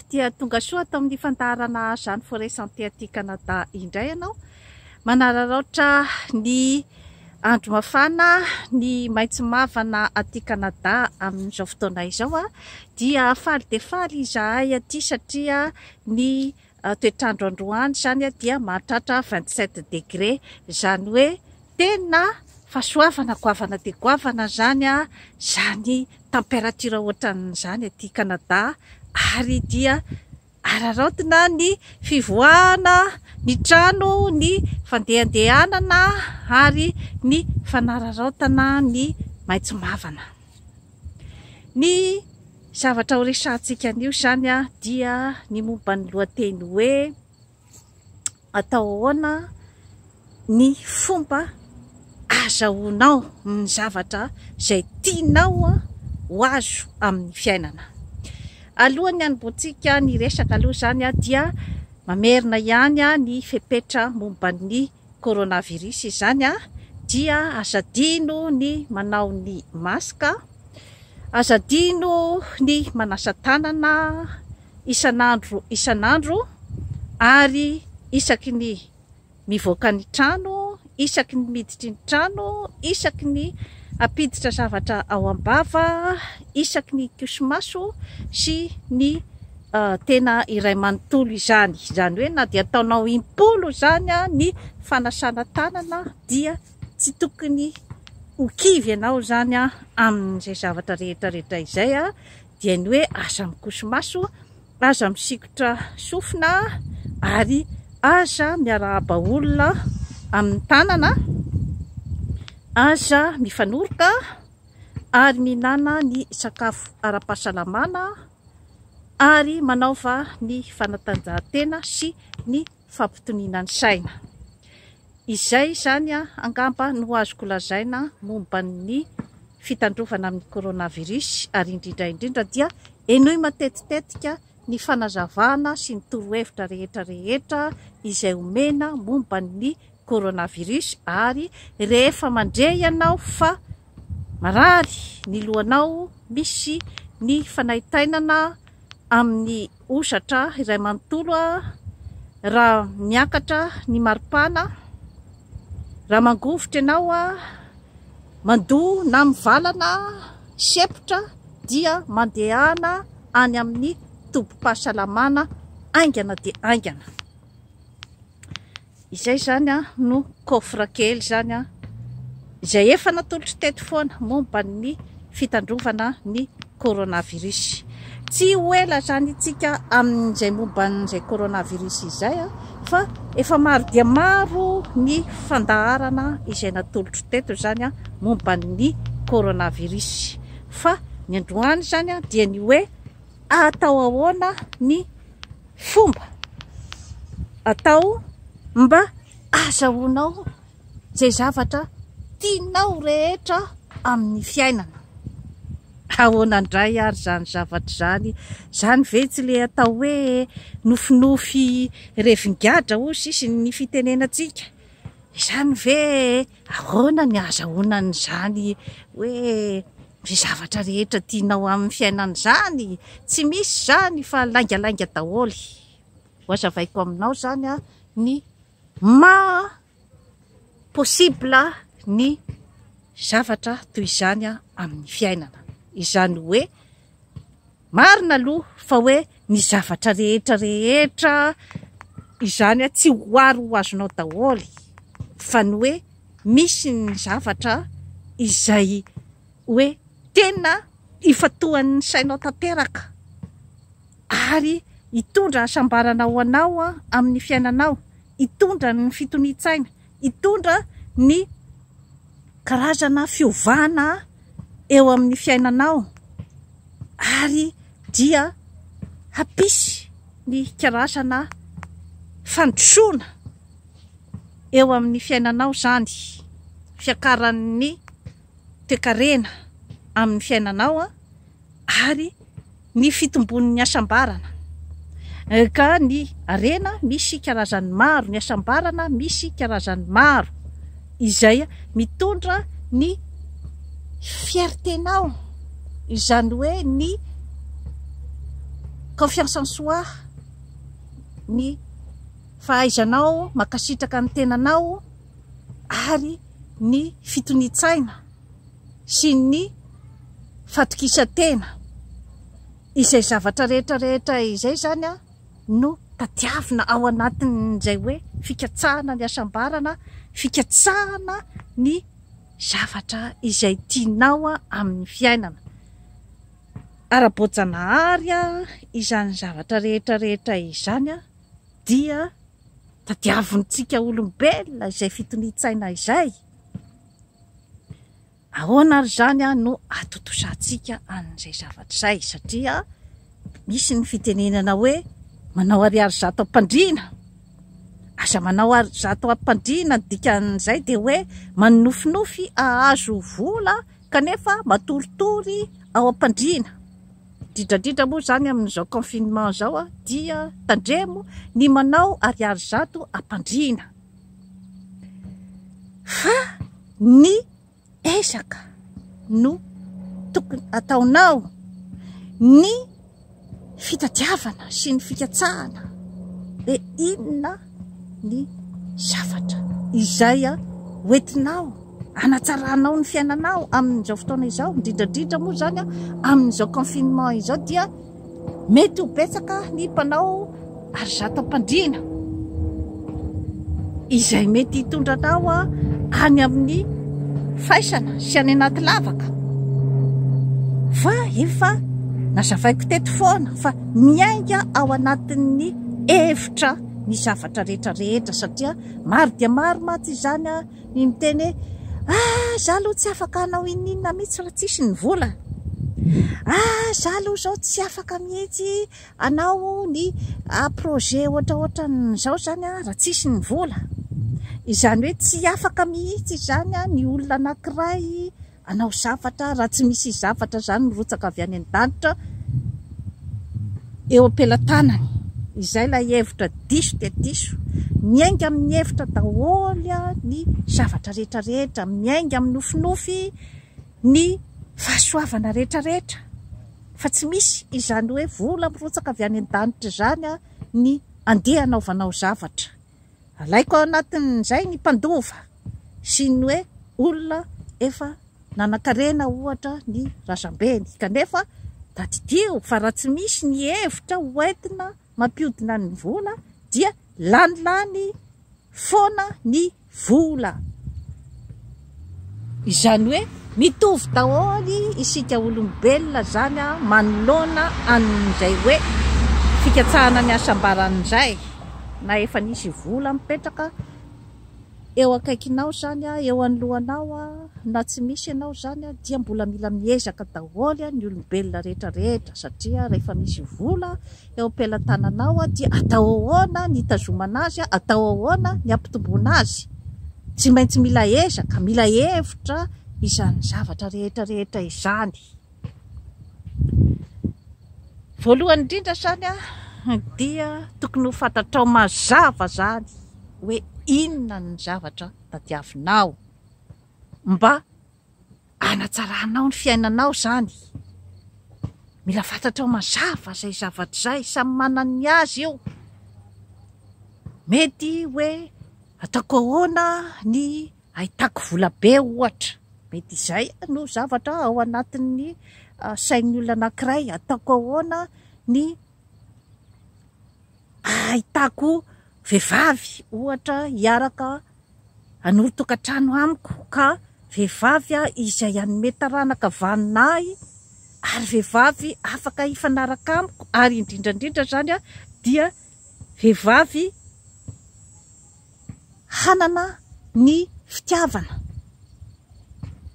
dia tonga soa ato amin'ny fandaharana Jeanne Forêt Santé aty Canada indray ianao. Manararaotra ny andro mafana, ny maitso mavana aty Canada amin'izao fotoana izao dia faly dia faly izahay aty satria ny toetr'andro androany izany dia mahatratra 27 degré, izany hoe tena fahasoavana goavana dia goavana izany izany température ohatran'izany aty Canada ary dia araraotina ny fivoahana ny trano, ny fandehandehanana ary ny fanararaotana ny maitso mavana. Ny zavatra ho resahantsika anio izany dia ny momba ny lohateny hoe atao ahoana ny fomba azahoanao ny zavatra izay tianao ho azo amin'ny fiainana. Alohan'ny hanombohantsika ny resaka aloha izany dia mamerina ihany ny fepetra momba ny coronavirus izany dia aza adino ny manao ny masque, aza adino ny manasa tanana isan'andro isan'andro ary isaky ny mivoaka ny trano, isaky ny miditry ny trano, isaky ny hampiditra zavatra ao am-bava, isaky ny hikoso-maso sy ny tena iray manontolo izany. Izany hoe na dia ataonao im-polo izany ny fanasana tanana dia tsy tokony ho kivy ianao izany amin'izay zavatra rehetra rehetra izay dia ny hoe aza mikoso-maso, aza misikotra sofina ary aza miarahaba olona amin'ny tanana, aza mifanoroka ary mihinana ny sakafo ara-pahasalamana ary manaova ny fanatanjahantena sy ny fampitoniana ny saina. Izay izany angamba no azoko lazaina momba ny fitandrovana amin'ny coronavirus ary indrindra indrindra dia henoy matetitetika ny fanazavana sy ny torohevitra rehetra rehetra izay omena momba ny coronavirus ary rehefa mandre ianao fa marary ny lohanao misy ny fanaintainana amin'ny hozatra iray manontolo raha miakatra ny maripana, raha mangovitra ianao, mandoa na mivalana, sepotra dia mandehana any amin'ny tobim-pahasalamana haingana dia haingana. Izay izany no coffre kely izany izay efa natolotro teto foana momba ny fitandrovana ny coronavirus. Tsy ho ela izany isika amin'izay momba an'izay coronavirus izay fa efa maro dia maro ny fandaharana izay natolotro teto izany momba ny coronavirus. Fa ny androany izany dia ny hoe atao ahoana ny fomba atao mba azahoanao izay zavatra tianao rehetra amin'ny fiainana. Ahoana indray ary izany zavatra izany? Izany ve tsy ilay atao hoe nofinofy revin-gadra hoy sisa ny fitenenantsika? Izany ve ahoana ny ahazahoana an'izany hoe izay zavatra rehetra tianao amin'ny fiainana izany? Tsy misy izany fa laingalainga daholo. Ho azavaiko aminao izany ny maha possible ny zavatra toy izany amin'ny fiainana. Izany hoe Marina aloha fa hoe ny zavatra rehetra rehetra izany tsy ho ary ho azonao daholo fa ny hoe misy ny zavatra izay hoe tena ifantohan'ny sainao tanteraka ary hitondra hasambarana ho anao amin'ny fiainanao, hitondra ny fitonian-tsaina, hitondra ny karazana fiovana eo amin'ny fiainanao ary dia hampisy ny karazana fandrosoana eo amin'ny fiainanao izany, fiakaran'ny toekarena amin'ny fiainanao ary ny fitombon'ny hasambarana. Ka ny harena misy karazany maro, ny hasambarana misy karazany maro izay mitondra ny fierté-nao, izany hoe ny. confiance en soi, ny fahaizanao mankasitraka ny tenanao ary ny fitonian-tsaina sy ny fatokisan-tena. Izay zavatra rehetra rehetra izay izany no tadiavina ao anatin'izay hoe fikatsahana ny hasambarana, fikatsahana ny zavatra izay tianao amin'ny fiainana. Ara-boajanahary izany zavatra rehetra rehetra izany dia tadiavintsika olombelona izay fitonian-tsaina izay. Ahoana ary izany no ahatontosantsika an'izay zavatra izay? Satria misy ny fitenenana hoe manao ariary zato am-pandriana. Aza manao zato am-pandriana, ny dikan'izay dia hoe manonofinofy hahazo vola kanefa matoritory ao am-pandriana. Indrindra indrindra moa izany amin'izao confinement izao dia tandremo ny manao ariary zato am-pandriana. Fa ny ezaka no tokony ataonao, ny fitadiavana sy ny fikatsahana hoe inona ny zavatra izay hoentinao hanatsaranao ny fiainanao amin'izao fotoana izao, indrindra indrindra moa izany amin'izao confinement izao dia mety ho betsaka ny mpanao arizato am-pandriana izay mety hitondra anao any amin'ny faisana sy any anaty lavaka fa efa nazavaiko teto foana fa miainga ao anatin'ny hevitra ny zavatra rehetra rehetra satria maro dia maro mantsy izany ny miteny hoe ah za aloha tsy afaka hanao inona mihitsy raha tsisy ny vola, ah za aloha zao tsy afaka mihitsy hanao ny projet ohatraohatran'izao zany raha tsisy ny vola. Izany hoe tsy afaka mihitsy izany ny olona anankiray hanao zavatra raha tsy misy zavatra izany mirotsaka avy any an-danitra eo am-pelatanany. Izay ilay hevitra diso dia diso. Miainga amin'ny hevitra daholo ny zavatra rehetra rehetra, miainga amin'ny nofinofy ny fahasoavana rehetra rehetra. Fa tsy misy izany hoe vola mirotsaka avy any an-danitra izany ny andeha hanaovanao zavatra. Alaiko ao anatin'izay ny mpandova sy ny hoe olona efa nanankarena ohatra ny razambeny kanefa tadidio fa raha tsy misy ny hevitra hoentina mampiodina ny vola dia lanilany foana ny vola. Izany hoe mitovy daholo isika olombelona izany manoloana an'izay hoe fikatsahana ny hasambaran'izay na efa nisy vola mipetraka eo akaikinao izany, eo anoloanao na tsy misy ianao izany dia mbola mila miezaka daholo ny olombelona rehetra rehetra satria rehefa misy vola eo am-pelatananao dia atao ahoana ny hitazomana azy, atao ahoana ny hampitomboana azy. Tsy maintsy mila ezaka, mila hevitra izany zavatra rehetra rehetra izany. Voalohany indrindra izany dia tokony ho fantatrao mazava izany hoe inona ny zavatra tadiavinao mba hanatsaranao ny fiainanao izany. Mila fantatrao mazava izay zavatra izay, samy manana ny azy io. Mety hoe ataoko ahoana ny ahitako vola be ohatra, mety izay no zavatra ao anatin'ny sain'ny olona anankiray, ataoko ahoana ny ahitako vehivavy ohatra hiaraka hanorin-tokantrano amiko ka vehivavy izay hanome taranaka vanona ahy ary vehivavy afaka hifanaraka amiko ary indrindra indrindra izany dia vehivavy hanana ny fitiavana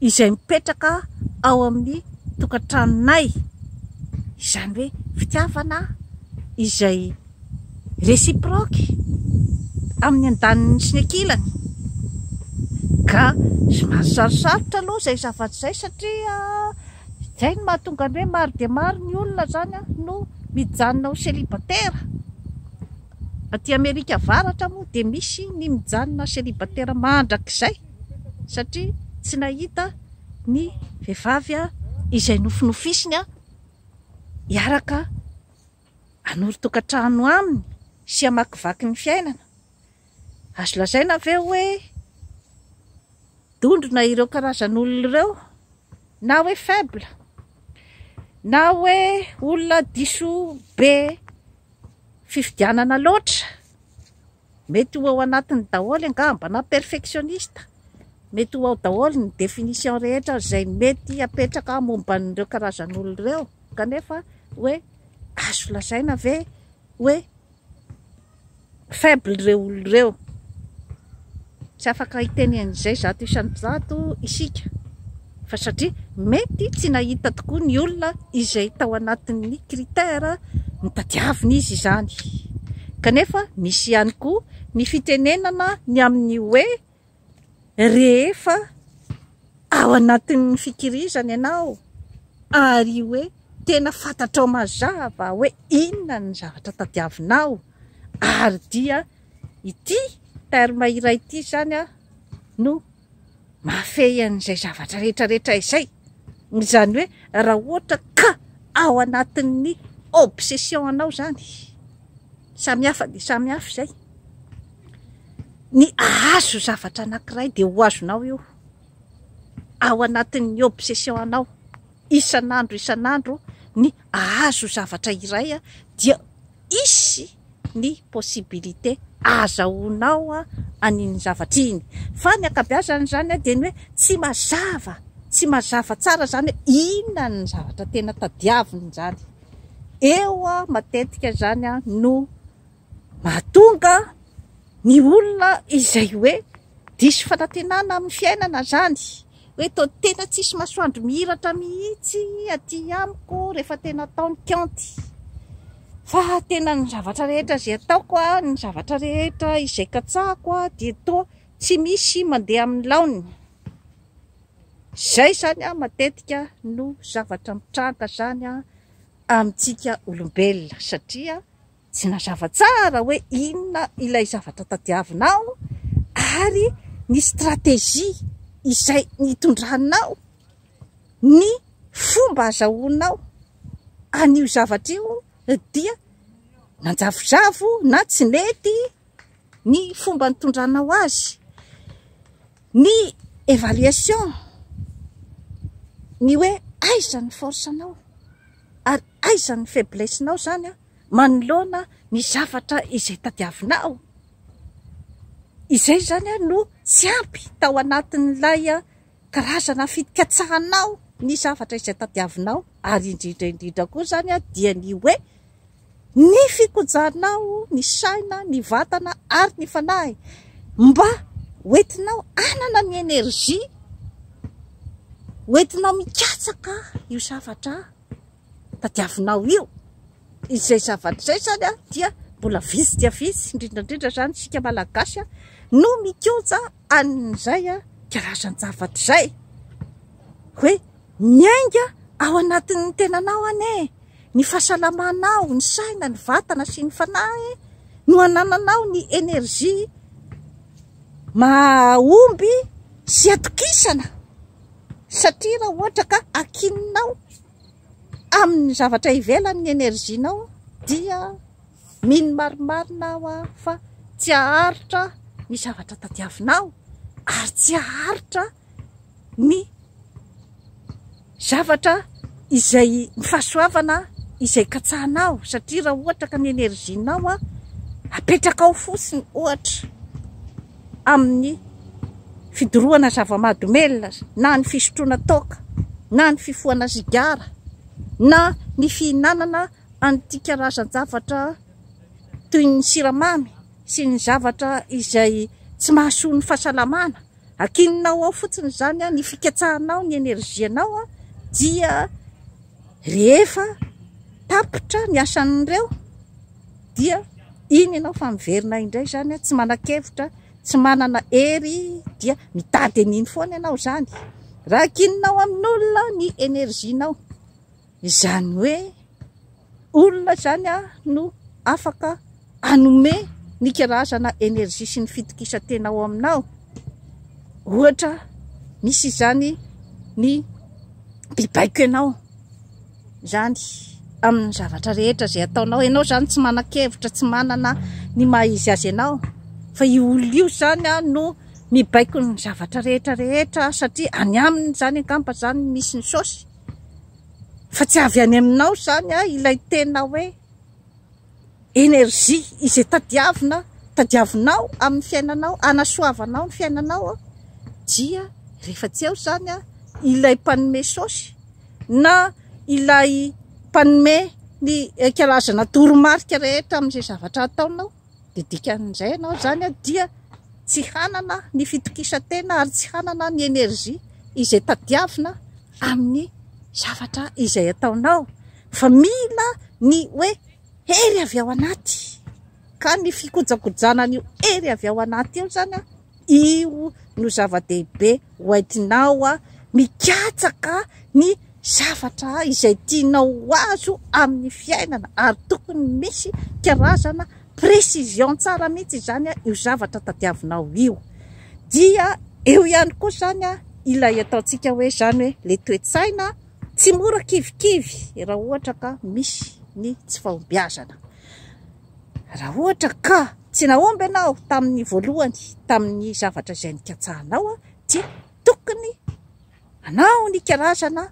izay mipetraka ao amin'ny tokantranonay, izany hoe fitiavana izay réciproque amin'ny andaniny sy ny ankilany, ka somary sarosarotra aloha izay zavatra izay satria izay no mahatonga ny hoe maro dia maro ny olona izany no mijanona ho célibataire. Aty Amerika Avaratra moa dia misy ny mijanona célibataire mandrakizay satria tsy nahita ny vehivavy izay nofinofisiny hiaraka. hanorin-tokantrano aminy sy hamakivaky ny fiainana? Azo lazaina ve hoe dondrona ireo karazan'olona ireo na hoe faible na hoe olona diso be fifidianana loatra? Mety ho ao anatiny daholo angamba na perfectionniste, mety ho ao daholo ny définition rehetra izay mety apetraka momba an'ireo karazan'olona ireo kanefa hoe azo lazaina ve hoe faible ireo olona ireo? Tsy afaka hiteny an'izay 100% isika fa satria mety tsy nahita tokoa ny olona izay tao anatin'ny critère nitadiavina izy izany. Kanefa misy ihany koa ny fitenenana ny amin'ny hoe rehefa ao anatin'ny fikirizana ianao ary hoe tena fantatrao mazava hoe inona ny zavatra tadiavinao ary dia ity terme iray ity izany no mahafehy an'izay zavatra rehetra rehetra izay. Izany hoe raha ohatra ka ao anatin'ny obsession anao izany, samy hafa dia samy hafa izay, ny ahazo zavatra anankiray dia ho azonao io ao anatin'ny obsession anao isan'andro isan'andro, ny ahazo zavatra iray dia hisy ny possibilité ahazahoanao an'iny zavatra iny. Fa ny ankabeazany izany dia ny hoe tsy mazava, tsy mazava tsara izany hoe inona ny zavatra tena tadiaviny izany. Eo matetika izany no mahatonga ny olona izay hoe diso fanantenana amin'ny fiainana izany, hoe toa tena tsisy masoandro mihiratra mihitsy aty amiko rehefa tena atao ny kaonty, fa tena ny zavatra rehetra izay ataoko, ny zavatra rehetra izay katsahako dia toa tsy misy mandeha amin'ny laoniny. Izay izany matetika no zavatra mitranga izany amintsika olombelona satria tsy nazava tsara hoe inona ilay zavatra tadiavinao ary ny stratégie izay nitondranao ny fomba azahoanao an'io zavatra io dia nanjavozavo na tsy nety ny fomba nitondranao azy. Ny évaluation, ny hoe aiza ny force-nao ary aiza ny faiblesse-nao izany an, manoloana ny zavatra izay tadiavinao. Izay izany no tsy ampy tao anatin'ilay karazana fikatsahanao ny zavatra izay tadiavinao ary indrindra indrindra koa izany dia ny hoe ny fikojanao ny saina, ny vatana ary ny fanahy mba hoentinao hanana ny énergie hoentinao mikatsaka io zavatra tadiavinao io. Izay zavatra izay izany dia mbola vitsy dia vitsy, indrindra indrindra izany isika Malagasy no mikoja an'izay karazan-javatra izay. Hoe miainga ao anatin'ny tenanao anie ny fahasalamanao, ny saina, ny vatana sy ny fanahy no anananao ny énergie mahomby sy atokisana satria raha ohatra ka ankininao amin'ny zavatra ivelany ny énergie-nao dia mino marimarina aho fa tsy haharitra ny zavatra tadiavinao ary tsy haharitra ny zavatra izay ny fahasoavana izay katsahanao satria raha ohatra ka ny énergie-nao apetrakao fotsiny ohatra amin'ny fidorohana zava-mahadomelina na ny fisotroana toaka na ny fifohana sigara na ny fihinanana an'ity karazan-javatra toy ny siramamy sy ny zavatra izay tsy mahasoa ny fahasalamana. Ankininao ao fotsiny izany ny fikatsahanao ny énergie-nao dia rehefa tapitra ny asan'ireo dia iny ianao fa miverina indray izany, tsy manan-kevitra, tsy manana hery dia mitady an'iny foana ianao izany. Raha ankininao amin'olona ny énergie-nao, izany hoe olona izany no afaka hanome ny karazana énergie sy ny fitokisan-tena ao aminao. Ohatra misy izany ny mpibaiko ianao izany. amin'ny zavatra rehetra izay ataonao. Ianao izany tsy manan-kevitra, tsy manana ny maha izy azy anao fa io olona io izany no mibaiko ny zavatra rehetra rehetra satria any aminy izany angamba izany misy ny saosy fa tsy avy any aminao izany ilay tena hoe énergie izay tadiavina, tadiavinao amin'ny fiainanao, hanasoavanao ny fiainanao dia rehefa tsy eo izany ilay mpanome saosy na ilay mpanome ny karazana toromarika rehetra amin'izay zavatra ataonao dia dikan'izay ianao izany dia tsy hanana ny fitokisan-tena ary tsy hanana ny énergie izay tadiavina amin'ny zavatra izay ataonao fa mila ny hoe hery avy ao anaty ka ny fikojakojana an'io hery avy ao anaty io izany io no zava-dehibe hoentinao mikatsaka ny zavatra izay tianao ho azo amin'ny fiainana ary tokony misy karazana précision tsara mihitsy izany io zavatra tadiavinao io. Dia eo ihany koa izany ilay ataontsika hoe izany hoe le toe-tsaina tsy mora kivikivy raha ohatra ka misy ny tsy fahombiazana. Raha ohatra ka tsy nahomby ianao tamin'ny voalohany tamin'ny zavatra izay nikatsahanao dia tokony hanao ny karazana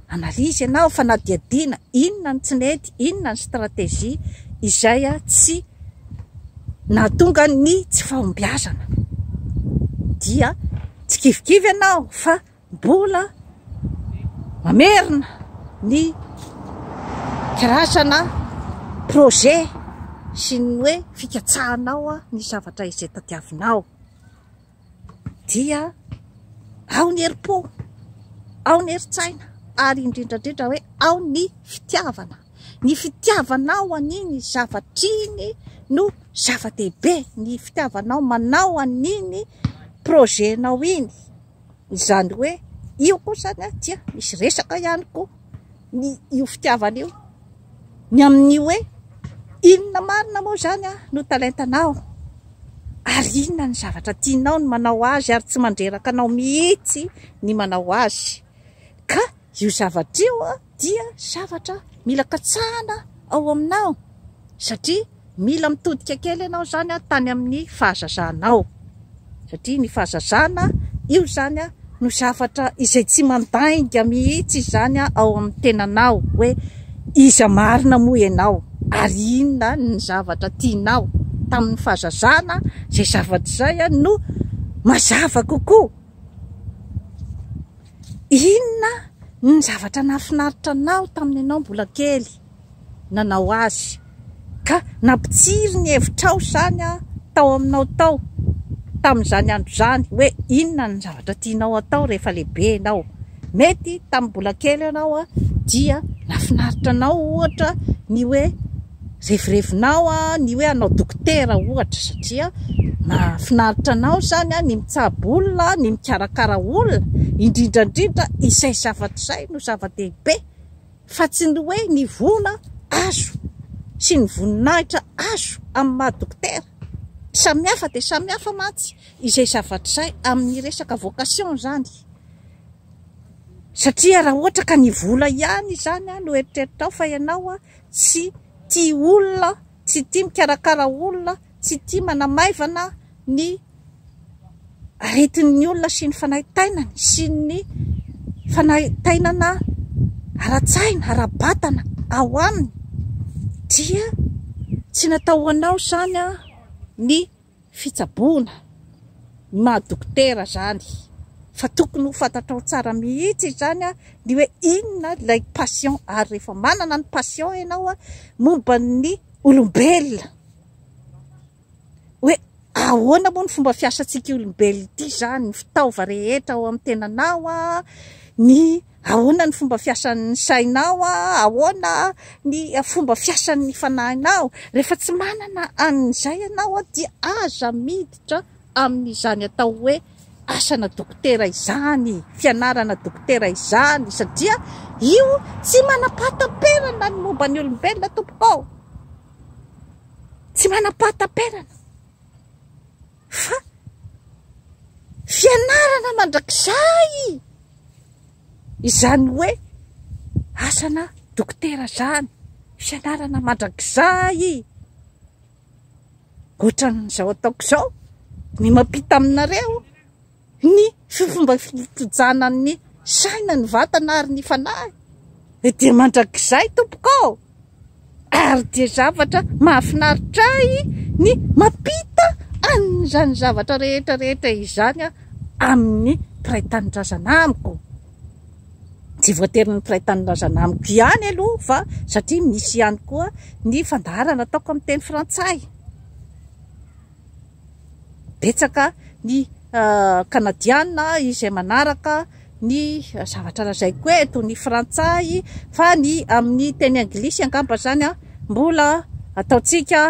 analyse ianao, fanadihadiana, inona no tsy nety, inona ny stratégie izay tsy nahatonga ny tsy fahombiazana. Dia tsy kivikivy ianao fa mbola mamerina ny karazana projet sy ny hoe fikatsahanao ny zavatra izay tadiavinao. Dia ao ny herim-po, ao ny herin-tsaina ary indrindra indrindra hoe ao ny fitiavana. Ny fitiavanao an'iny zavatra iny no zava-dehibe, ny fitiavanao manao an'iny projet-nao iny. Izany hoe io koa izany dia misy resaka ihany koa ny io fitiavana io, ny amin'ny hoe inona marina moa izany no talentanao ary inona ny zavatra tianao ny manao azy ary tsy mandreraka anao mihitsy ny manao azy. Ka io zavatra io dia zavatra mila katsahana ao aminao satria mila mitodika kely ianao izany tany amin'ny fahazazanao satria ny fahazazana io izany no zavatra izay tsy mandainga mihitsy izany ao amin'ny tenanao hoe iza marina moa ianao ary inona ny zavatra tianao tamin'ny fahazazana izay zavatra izay no mazava kokoa. Inona ny zavatra nahafinaritra anao tamin'ianao mbola kely nanao azy ka nampitsiry ny hevitrao izany tao aminao tao tamin'izany andro izany hoe inona ny zavatra tianao atao rehefa lehibe ianao? Mety tamin'ny mbola kely ianao dia nahafinaritra anao ohatra ny hoe Revirevinao ny hoe hanao dokotera ohatra satria mahafinaritra anao izany ny mitsabo olona, ny mikarakara olona, indrindra indrindra izay zavatra izay no zava-dehibe fa tsy ny hoe ny vola azo sy ny voninahitra azo amin'ny maha dokotera. Samihafa dia samihafa mantsy izay zavatra izay amin'ny resaka vocation izany. Satria raha ohatra ka ny vola ihany izany no eritreritrao fa ianao tsy tia olona, tsy tia mikarakara olona, tsy tia manamaivana ny aretin'ny olona sy ny fanaintainany sy ny fanaintainana ara-tsaina, ara-batana ao aminy dia tsy natao ho anao izany ny fitsaboana, ny maha dokotera izany fa tokony ho fantatrao tsara mihitsy izany ny hoe inona ilay passion ary rehefa manana ny passion ianao momba ny olombelona hoe ahoana moa ny fomba fiasantsika olombelona ity izany, ny fitaova rehetra ao amin'ny tenanao, ny Ahoana ny fomba fiasan'ny sainao? Ahoana ny fomba fiasan'ny fanahinao? Rehefa tsy manana an'izay ianao dia aza miditra amin'izany atao hoe asana dokotera izany, fianarana dokotera izany satria io tsy manam-pahataperana ny momba ny olombelona tompoko ô! Tsy manam-pahataperana fa fianarana mandrakizay! Izany hoe asana dokotera izany. fianarana mandrakizay. Ohatran'izao ataoko izao ny mampita aminareo ny fomba fikojanan'ny saina, ny vatana ary ny fanahy dia mandrakizay tompoko ô! Ary dia zavatra mahafinaritra ahy ny mampita an'izany zavatra rehetra rehetra izany amin'ny mpiray tanindrazana amiko. Tsy voatery ny mpiray tanindrazana amiko ihany aloha fa satria misy ihany koa ny fandaharana ataoko amin'ny teny frantsay. Betsaka ny Kanadiana izay manaraka ny zavatra lazaiko eto, ny frantsay fa ny amin'ny teny anglisy angamba izany mbola ataontsika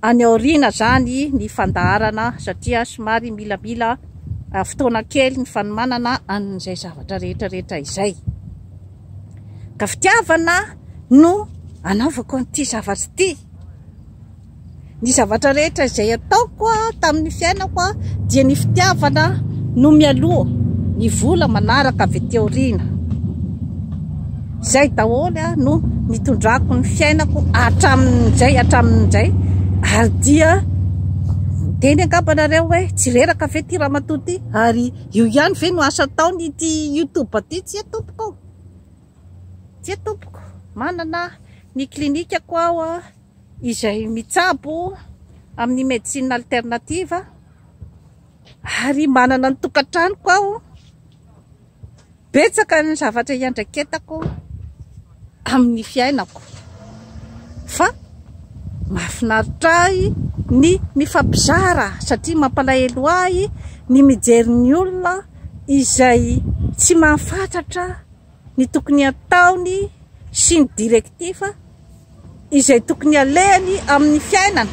any aoriana izany ny fandaharana satria somary milamila fotoana kely ny fanomanana an'izay zavatra rehetra rehetra izay. Ka fitiavana no anaovako an'ity zavatra ity. Ny zavatra rehetra izay ataoko tamin'ny fiainako dia ny fitiavana no mialoha, ny vola manaraka avy aty aoriana. Izay daholo no nitondrako ny fiainako hatramin'izay hatramin'izay ary dia miteny angamba nareo hoe tsy reraka ve ity ramatoa ity ary io ihany ve no asa ataony ity youtube ity? Tsia tompoko ô! Tsia tompoko, manana ny klinikako aho izay mitsabo amin'ny médecine alternative ary manana ny tokantranoko aho. Betsaka ny zavatra iandraiketako amin'ny fiainako fa mahafinaritra ahy ny mifampizara satria mampalahelo ahy ny mijery ny olona izay tsy mahafantatra ny tokony hataony sy ny directive izay tokony alehany amin'ny fiainana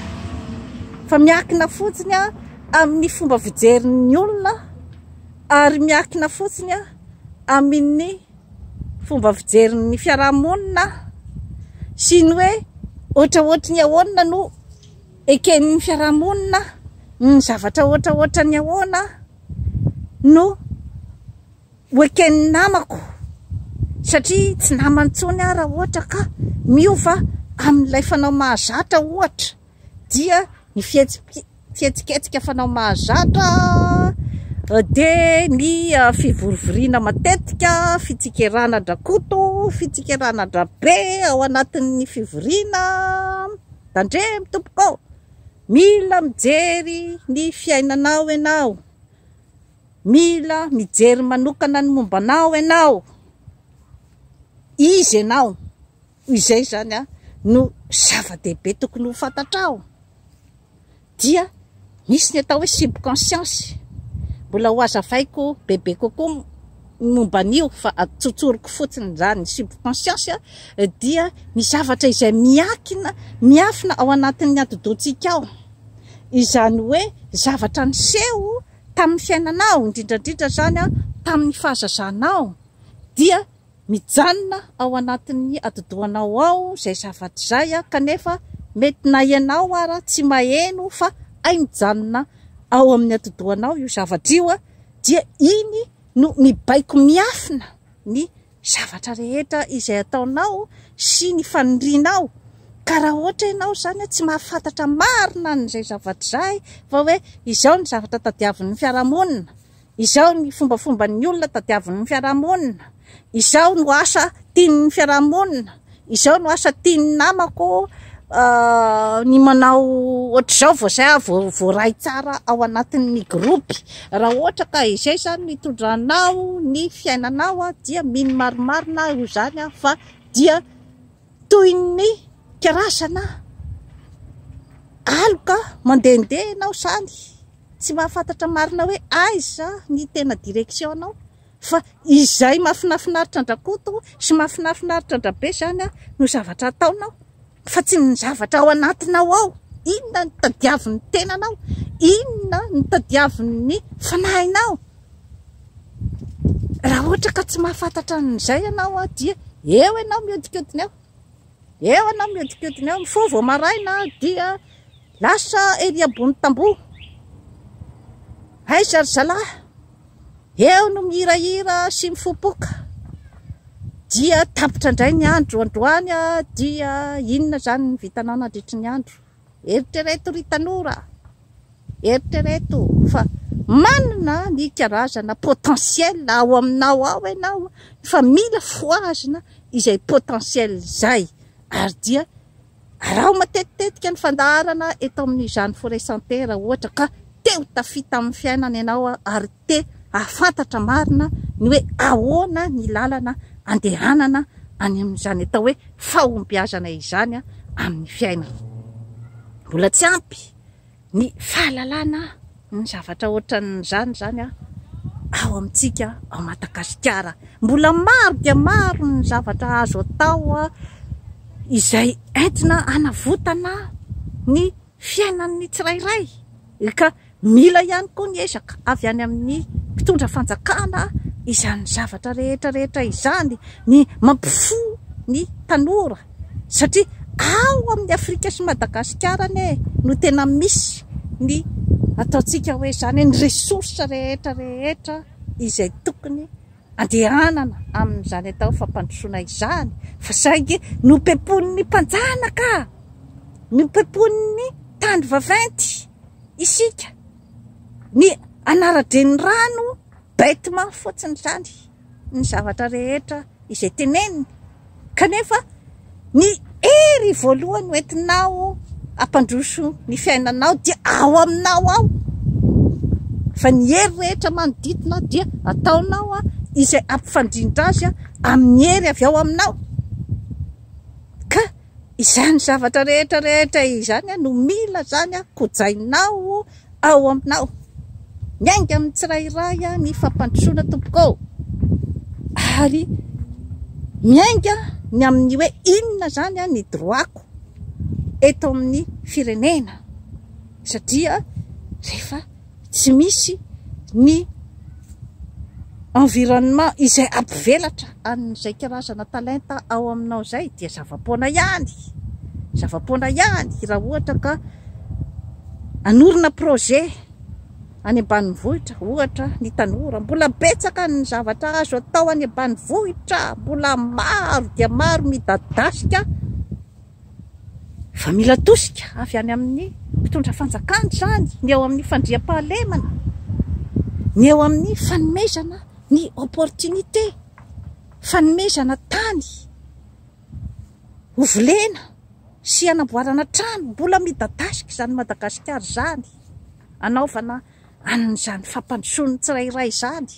fa miankina fotsiny amin'ny fomba fijerin'ny olona ary miankina fotsiny amin'ny fomba fijerin'ny fiarahamonina sy ny hoe ohatraohatry ny ahoana no eken'ny fiarahamonina ny zavatra ohatraohatra ny ahoana no Ho eken'ny namako satria tsy namany intsony aho raha ohatra ka miova amin'ilay fanao mahazatra ohatra dia ny fihetsiketsika fanao mahazatra dia ny fivorivoriana matetika, fitsikerana an-dRakoto, fitsikerana an-dRabe ao anatin'ny fivoriana. Tandremo tompoko ô! Mila mijery ny fiainanao ianao. Mila mijery manokana ny momba anao ianao. Iza ianao? Izay izany no zava-dehibe tokony ho fantatrao. Dia misy ny atao hoe subconscience. Mbola ho hazavaiko bebe kokoa ny momba an'io fa tsotsoriko fotsiny izany. Ny subconscience dia ny zavatra izay miankina, miafina ao anatin'ny atidohantsika ao. Izany hoe zavatra niseho tamin'ny fiainanao, indrindra indrindra izany tamin'ny fahazazanao, dia mijanona ao anatin'ny atidohanao ao izay zavatra izay kanefa mety na ianao ara tsy maheno fa hay mijanona ao amin'ny atidohanao io zavatra io dia iny no mibaiko miafina ny zavatra rehetra izay ataonao sy ny fanirianao, ka raha ohatra ianao izany tsy mahafantatra marina an'izay zavatra izay fa hoe izao ny zavatra tadiavin'ny fiarahamonina, izao ny fombafomban'ny olona tadiavin'ny fiarahamonina, izao no asa tian'ny fiarahamonina, izao no asa tian'ny namako, ny manao ohatr'izao vao zay aho vao voaray tsara ao anatin'ny groupe. Raha ohatra ka izay izany no hitondranao ny fiainanao dia mino marimarina aho izany aho fa dia toy ny karazana aloka mandehandeha ianao izany, tsy mahafantatra marina hoe aiza ny tena direction anao. Fa izay mahafinafinaritra an-dRakoto sy mahafinafinaritra an-dRabe izany no zavatra ataonao fa tsy ny zavatra ao anatinao ao. Inona no tadiavin'ny tenanao? Inona no tadiavin'ny fanahinao? Raha ohatra ka tsy mahafantatra an'izay ianao dia eo ianao mihodinkodina eo. Eo ianao mihodinkodina eo, mifoha vao maraina dia lasa ery ambony tamboho. Aiza ry zalahy? Eo no mihirahira sy mifopoka. Dia tapitra indray ny andro androany dia inona izany ny vitanao nandritry ny andro? Eritrereto ry tanora, eritrereto fa manana ny karazana potentiel ao aminao ao ianao fa mila fohazina izay potentiel izay ary dia Araho matetitetika ny fandaharana eto amin'ny Jeanne Forêt Santé raha ohatra ka te ho tafita amin'ny fiainana ianao ary te hahafantatra marina ny hoe ahoana ny lalana andehanana any amin'izany atao hoe fahombiazana izany amin'ny fiainana. Mbola tsy ampy ny fahalalana ny zavatra ohatran'izany izany ao amintsika ao Madagasikara. Mbola maro dia maro ny zavatra azo atao izay entina hanavotana ny fiainan'ny tsirairay ka mila ihany koa ny ezaka avy any amin'ny mpitondra fanjakana izany zavatra rehetra rehetra izany, ny mampifoha ny tanora. Satria ao amin'ny Afrika sy Madagasikara anie no tena misy ny ataontsika hoe izany hoe ny ressources rehetra rehetra izay tokony andehanana amin'izany atao fampandrosoana izany fa saingy nopeponin'ny mpanjanaka, nopeponin'ny tany vaventy isika, ny anara-drenirano bêtement fotsiny izany. ny zavatra rehetra izay teneniny, kanefa ny hery voalohany hoentinao hampandroso ny fiainanao dia ao aminao ao, fa ny hery rehetra manodidina dia ataonao izay hampifandrindra azy amin'ny hery avy ao aminao, ka izany zavatra rehetra rehetra izany no mila izany kojainao ao aminao. Miainga amin'ny tsirairay ny fampandrosoana tompoko ô! Ary miainga ny amin'ny hoe inona izany ny droit-ko eto amin'ny firenena satria rehefa tsy misy ny environnement izay hampivelatra an'izay karazana talenta ao aminao izay dia zava-poana ihany, zava-poana ihany raha ohatra ka hanorina projet any ambanivohitra ohatra ny tanora, mbola betsaka ny zavatra azo atao any ambanivohitra, mbola maro dia maro midadasika fa mila tosika avy any amin'ny mpitondra fanjakana izany, ny eo amin'ny fandriampahalemana, ny eo amin'ny fanomezana ny opportunité, fanomezana tany ho volena sy hanamboarana trano, mbola midadasika izany Madagasikara izany, hanaovana an'izany fampandrosoan'ny tsirairay izany,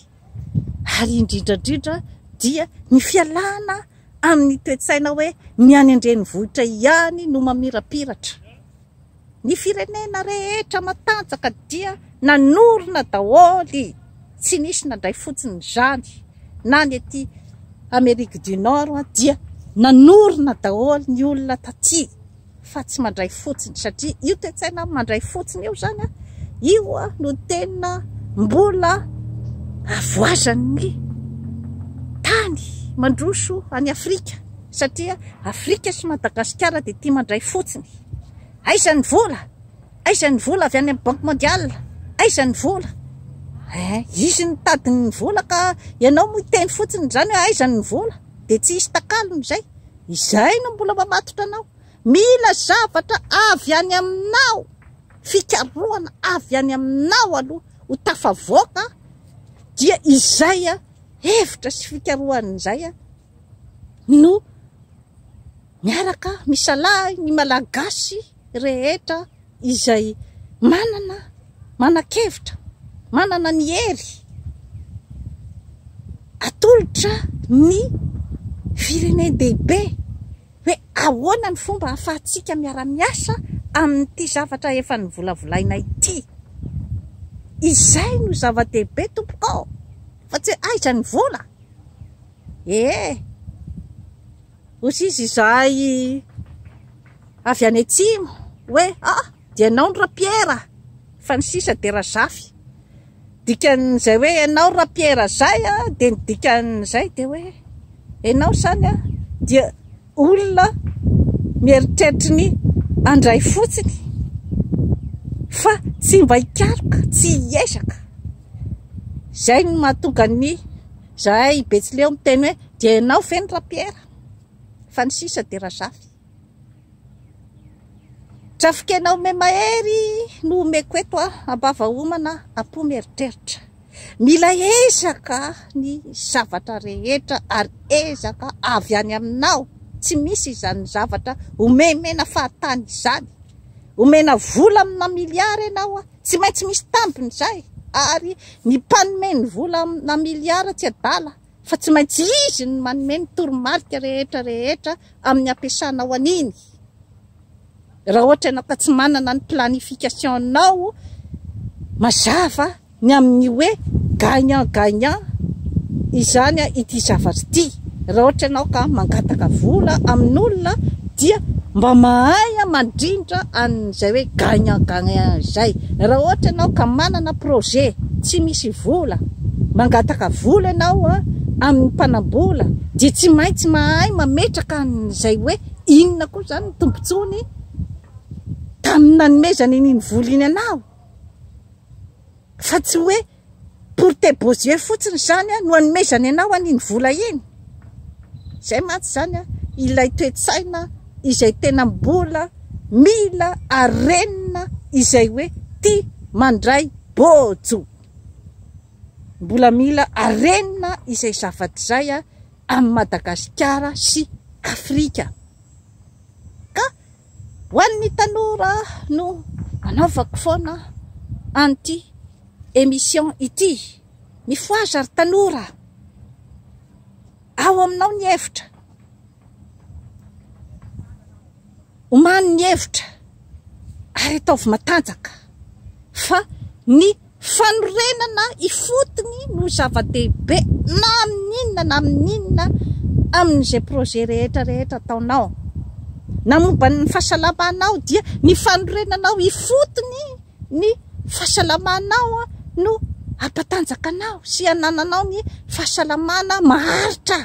ary indrindra indrindra dia ny fialana amin'ny toe-tsaina hoe ny any an-drenivohitra ihany no mamirapiratra. Ny firenena rehetra matanjaka dia nanorina daholo, tsy nisy nandray fotsiny izany, na ny aty Amerique du Nord dia nanorina daholo ny olona taty fa tsy mandray fotsiny satria io toe-tsaina mandray fotsiny io izany io no tena mbola avoazan'ny tany mandroso any Afrika satria Afrika sy Madagasikara dia tia mandray fotsiny. Aiza ny vola? Aiza ny vola avy any amin'ny banque mondiale? Aiza ny vola? Eh, izy nitady ny vola ka ianao moa hiteny fotsiny izany hoe aiza ny vola? Dia tsy hisy takalony izay. Izay no mbola mamatotra anao. Mila zavatra avy any aminao, fikarohana avy any aminao aloha ho tafavoaka dia izay hevitra sy fikarohana izay no miaraka misalahy ny Malagasy rehetra izay manana manan-kevitra, manana ny hery atolotra ny firenen-dehibe hoe ahoana ny fomba ahafahantsika miara-miasa amin'ity zavatra efa novolavolaina ity. Izay no zava-dehibe tompoko ô, fa tsy hoe aiza ny vola. Ee, hoy izy izahay avy any atsimo hoe ah dia ianao no Rapiera fa ny sisa dia Razafy. Dikan'izay hoe ianao Rapiera izay dia ny dikan'izay dia hoe ianao izany dia olona mieritreritry ny handray fotsiny fa tsy mba hikaroka, tsy hiezaka. Izay no mahatonga ny zahay Betsileo miteny hoe. Dia ianao ve ny Rapiera? Fa ny sisa dia Razafy. Trafikena ome-mahery no omeko eto a, am-bava homana, am-po mieritreritra. Mila ezaka ny zavatra rehetra ary ezaka avy any aminao. Tsy misy izany zavatra omemena fahatany izany. Omena vola amina miliara ianao, tsy maintsy misy tambiny izay. Ary ny mpanome ny vola amina miliara tsy adala fa tsy maintsy izy no manome ny toromarika rehetra rehetra amin'ny ampiasanao an'iny. Raha ohatra ianao ka tsy manana ny planification-nao mazava ny amin'ny hoe gagnant gagnant izany ity zavatra ity. Raha ohatra ianao ka mangataka vola amin'olona dia mba mahay mandrindra an'izay hoe gagnant gagnant izay. Raha ohatra ianao ka manana projet tsy misy vola, mangataka vola ianao amin'ny mpanam-bola dia tsy maintsy mahay mametraka an'izay hoe inona koa izany ny tombontsoany tamin'ny nanomezany an'iny vola iny anao. Fa tsy hoe pour tes beaux yeux fotsiny izany no anomezany anao an'iny vola iny. Izay mantsy izany ilay toe-tsaina izay tena mbola mila arenina izay hoe tia mandray bojo. Mbola mila arenina izay zavatra izay amin'i Madagasikara sy Afrika. Ka ho an'ny tanora no anaovako foana an'ity émission ity. Mifohaza ry tanora. Ao aminao ny hevitra. Omano ny hevitra ary ataovy matanjaka fa ny fanorenana ifotony no zava-dehibe na amin'inona na amin'inona amin'izay projet rehetra rehetra ataonao. Na momba ny fahasalamanao dia ny fanorenanao ifotony ny fahasalamanao no hampatanjaka anao sy hanananao ny fahasalamana maharitra.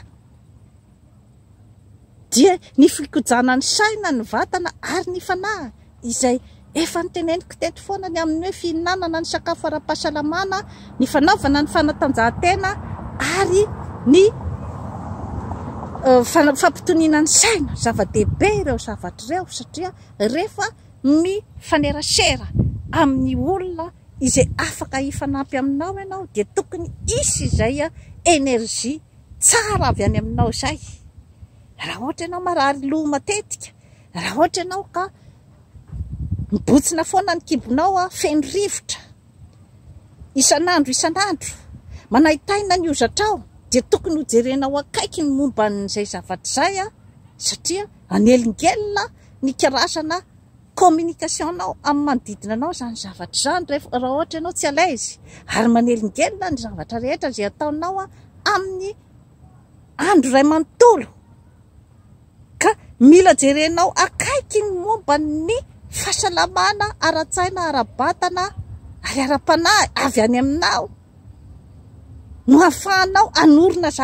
Dia ny fikojana ny saina, ny vatana ary ny fanahy izay efa noteneniko teto foana ny amin'ny hoe fihinanana ny sakafo ara-pahasalamana, ny fanaovana ny fanatanjahantena ary ny fampitoniana ny saina. Zava-dehibe ireo zavatra ireo satria rehefa mifanerasera amin'ny olona izay afaka hifanampy aminao ianao dia tokony hisy izay énergie tsara avy any aminao izay. Raha ohatra ianao marary loha matetika, raha ohatra ianao ka mibotsina foana ny kibonao, feno rivotra isan'andro isan'andro, manaintaina ny hozatrao, dia tokony ho jerenao akaiky ny momba an'izay zavatra izay, satria hanelingelina ny karazana communication-nao amin'ny manodidina anao izany zavatra izany rehefa raha ohatra ianao tsy à l'aise ary manelingelina ny zavatra rehetra izay ataonao amin'ny andro iray manontolo ka mila jerenao akaiky ny momba ny fahasalamana ara-tsaina, ara-batana ary ara-panahy avy any aminao no ahafahanao hanorina zavatra.